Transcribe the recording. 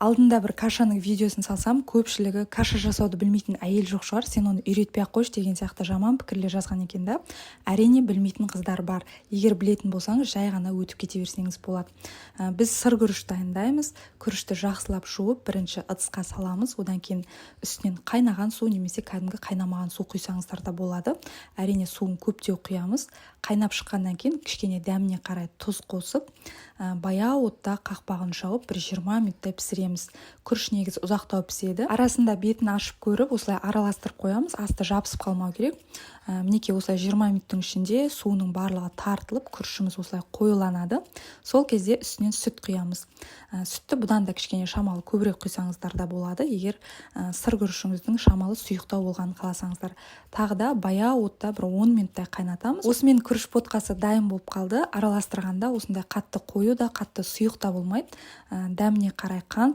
Алдында бір кашаның видеосын салсам, көпшілігі «Каша жасауды білмейтін әйел жоқ шығар, сен оны үйретпей ақ қойшы» деген сияқты жаман пікірлер жазған екен да. Әрине, білмейтін қыздар бар. Егер білетін болсаңыз, жай ғана өтіп кете берсеңіз болады. Біз сыр күріш дайындаймыз. Күрішті жақсылап жуып, бірінші ыдысқа саламыз. Одан кейін үстінен қайнаған су немесе кәдімгі қайнамаған су құйсаңыздар да болады. Әрине, суын көптеу құямыз. Қайнап шыққаннан кейін кішкене дәміне қарай тұз қосып, баяу отта қақпағын жауып, бір 20 минуттай пісіреміз. Күріш негізі ұзақтау піседі. Арасында бетін ашып көріп, осылай араластырып қоямыз, асты жабысып қалмау керек. Мінекей, осылай 20 минуттың ішінде суының барлығы тартылып, күрішіміз осылай қоюланады. Сол кезде үстінен сүт құямыз. Сүтті бұдан да кішкене шамалы көбірек құйсаңыздар да болады, егер сыр күрішіңіздің шамалы сұйықтау болғанын қаласаңыздар. Тағы да баяу отта бір 10 минуттай қайнатамыз. Осымен күріш ботқасы дайын болып қалды. Араластырғанда осындай қатты қою да, қатты сұйық та болмайды. Дәміне қарай қант.